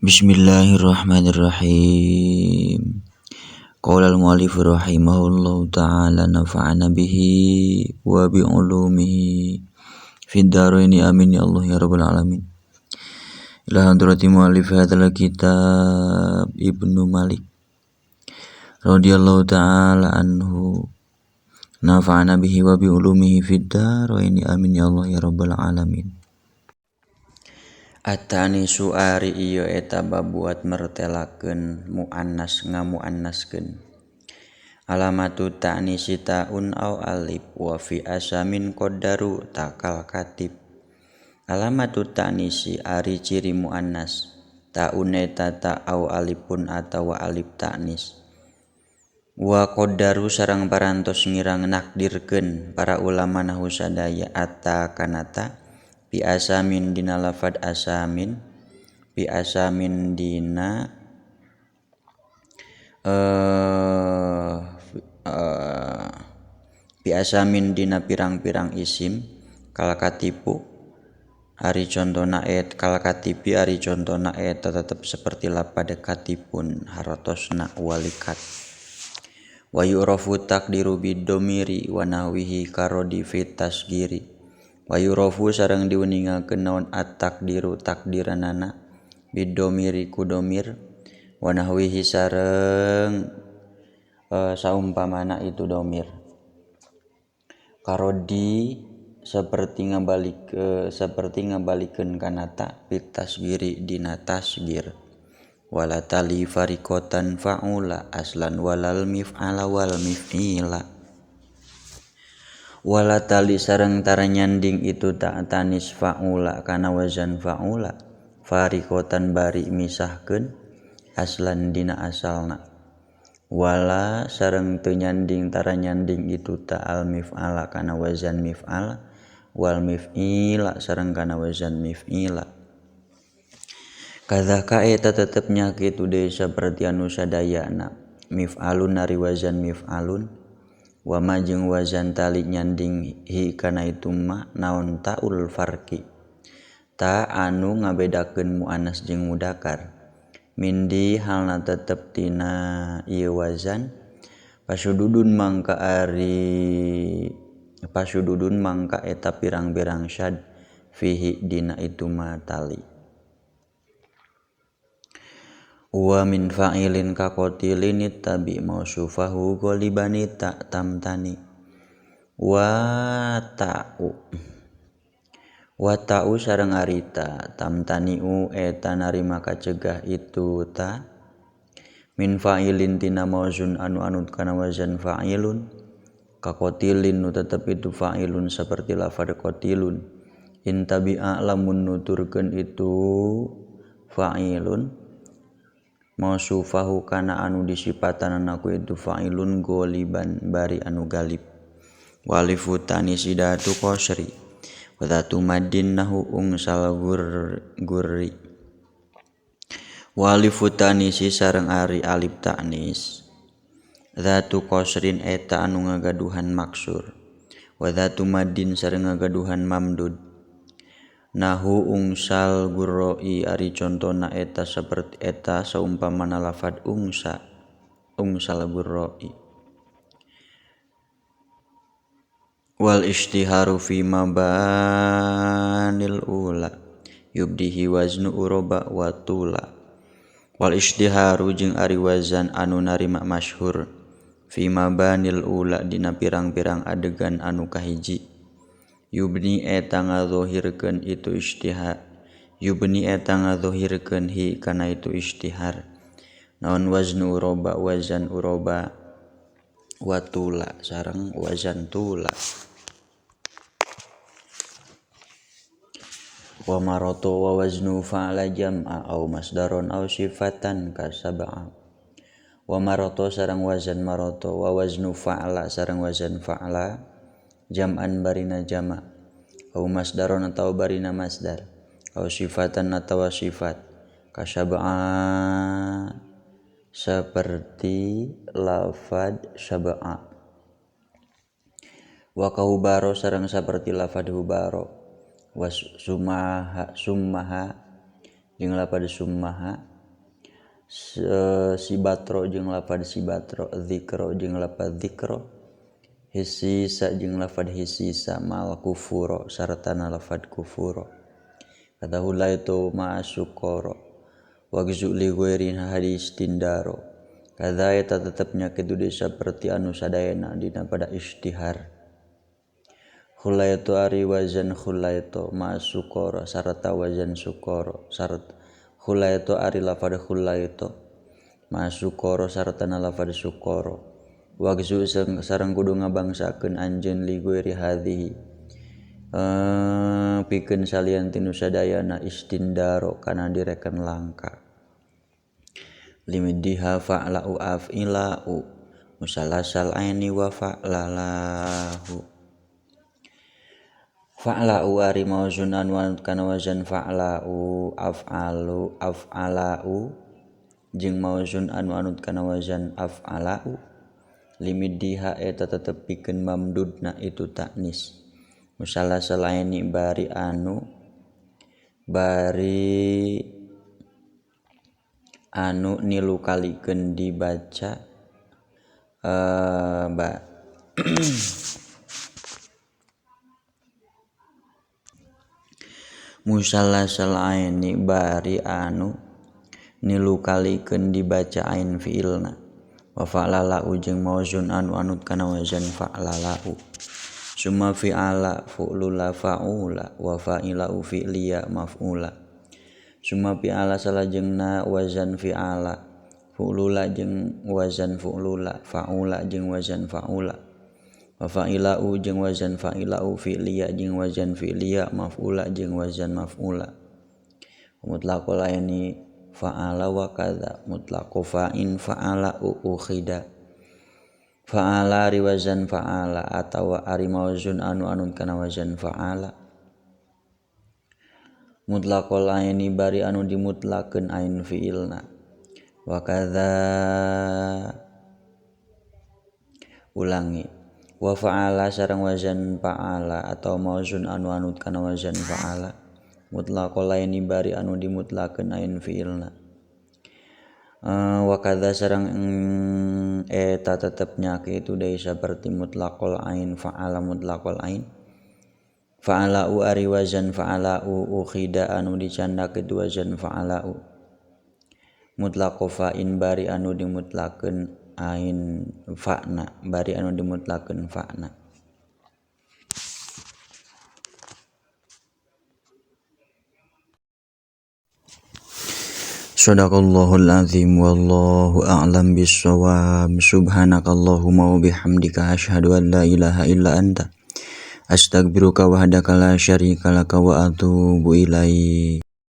Bismillahirrahmanirrahim. Qala al-mu'allif rahimahullahu ta'ala nafa'ana bihi wa bi ulumihi fid dharaini amin ya Allah ya rabbal alamin. Ila hadrati mu'allif hadzal kitab Ibnu Malik radhiyallahu ta'ala anhu nafa'ana bihi wa bi ulumihi fid dharaini amin ya Allah ya rabbal alamin. Atani suari ieu eta babuat mertelakeun muannas ngamuannaskeun. Alamatu ta'nisi ta'un au alif wa fi asamin qaddaru takal katib. Alamatu ta'nisi ari ciri muannas ta'un eta ta au alifun atawa alif ta'nis. Wa qaddaru sareng parantos ngirang nakdirkeun para ulama nahu sadaya atta kanata bi asamin dina lafad asamin bi asamin dina bi asamin dina pirang-pirang isim kalkatipu ari contona et kalkatipi ari contona eta tetep seperti lapad katipun harotosna walikat. Wa yu'rafu takdiru bidomiri wa nahwihi karodi fit tasgiri. Wa yu'rafu sareng diuningakeun naon at-takdiru takdiranana bidomiri ku domir wa nahwihi sareng saumpamana itu domir. Karodi seperti ngabalik seperti ngabalikeun kana ta fit tasgiri dina tasgir. Wala tali fariqatan fa'ula aslan walal mif'ala wal mif'ila. Wala tali sareng tara nyanding itu tak tanis fa'ula kana wazan fa'ula fariqatan bari misahkeun aslan dina asalna. Wala sareng teu nyanding tara nyanding itu ta al mif'ala kana wazan mif'ala wal mif'ila sareng kana wazan mif'ila. Kadzaka eta tetep nya kitu deui saperti anu sadayana mif'alun ari wazan mif'alun wa ma jeung wazan tali nyanding hi kana itu ma naon taul farqi ta anu ngabedakeun muannas jeung mudakar mindi halna tetep tina ieu wazan pasududun mangka ari pasududun mangka eta pirang-pirang syad fihi dina itu ma tali. Wa min fa'ilin ka qatilin tabi mausufahu ghalibani ta tamtani. Wa ta'u wa ta'u sareng arita tamtani'u eta narima kacegah itu ta min fa'ilin tina mauzun anu anut kana wazan fa'ilun ka qatilin nu tetep itu fa'ilun seperti lafadz qatilun in tabi'a lamun nuturkeun itu fa'ilun mausufahu kana anu disipatanana ku itu fa'ilun goliban bari anu galib. Walifu tanisidatu qasri wa dhatu maddin nahu ungsal gurri. Walifu tanisi sareng ari alif ta'nis dhatu qasrin eta anu ngagaduhan maksur wa dhatu maddin sareng ngagaduhan mamdud. Nahu ungsal gurroi ari contona eta seperti eta saumpamana lafad ungsa ungsal gurroi. Wal ishtiharu fi mabanil ula yubdihi waznu uroba wa tula. Wal ishtiharu jeung ari wazan anu narima masyhur fi mabanil ula dina pirang-pirang adegan anu kahiji. Yubni eta ngazohirkeun itu ishtihar yubni eta ngazohirkeun hi kana itu ishtihar naon waznu uroba wazan uroba wa tula sareng wazan tula. Wa maroto wa waznu fa'ala jam'a au masdaron au sifatan kasab'a. Wa maroto sareng wazan maroto wa waznu fa'ala sareng wazan fa'ala jam'an barina jama' au masdaron atau barina masdar au sifatan atau sifat kasab'a seperti lafad sab'a. Wa kahubaro sareng seperti lafad hubaro wa sumaha summaha jeung lafad summaha Sibatro jeung lafad sibatro, zikro jeung lafad zikro, hisisa jeung lafad hisisa, mal kufuro sartana lafad kufuro. Kata hulaitu ma'asukoro wagzu li ghairin hadis tindaro. Kadza eta tetepnya kitu deui saperti anu sadayana dina pada istihar. Khulaitu ari wazan khulaitu ma'asukoro sarta wazan sukoro sarta khulaitu ari lafad khulaitu ma'asukoro sarta na lafad sukoro. Wagzu sareng kudu ngabangsakeun anjeun li ghairi hadhihi pikeun salian ti nu sadayana istindaro kana direken langka. Limiddiha fa'la'u af'ila'u musalasal aini wa fa'lalahu. Fa'la'u ari mauzun anu kana wazan fa'la'u af'alu af'ala'u jeung mauzun anu anut kana wazan af'ala'u limiddiha eta tetep pikeun mamdudna itu taknis. Musalasal aini bari anu bari anu nilu kalikeun dibaca ba musalasal aini bari anu nilu kalikeun dibaca ain fiilna. Wa fa'lalau jeung mauzun anu anut kana wazan fa'lalau. Summa fi'ala fu'lula fa'ula wa fa'ilau fi'liya maf'ula. Summa fi'ala salajengna wazan fi'ala fu'lula jeung wazan fu'lula fa'ula jeung wazan fa'ula. Wa fa'ilau jeung wazan fa'ilau fi'liya jeung wazan fi'liya maf'ula jeung wazan maf'ula. Mutlaqul aini fa'ala wa kadza mutlaqu fa'in fa'ala ukhida. Fa'ala ari wazan fa'ala atawa ari mauzun anu anut kana wazan fa'ala. Mutlaqul aini bari anu dimutlakeun ain fi'ilna. Wa kadza ulangi wa fa'ala sareng wazan fa'ala atau mauzun anu anut kana wazan fa'ala mutlaqul aini bari anu dimutlakeun ain fi'ilna. Wa kadza sareng eta tetepnya kitu deui saperti mutlaqul ain fa'ala mutlaqul ain. Fa'ala'u ari wazan fa'ala'u ukhida anu dicandak kitu wazan fa'ala'u. Mutlaqu fa'in bari anu dimutlakeun ain fa'na bari anu dimutlakeun fa'na. Shadaqallahul azim wallahu a'lam bissawab. Subhanakallahumma wa bihamdika asyhadu an la ilaha illa anta astaghfiruka wahdaka la syarika laka wa atubu ilaik.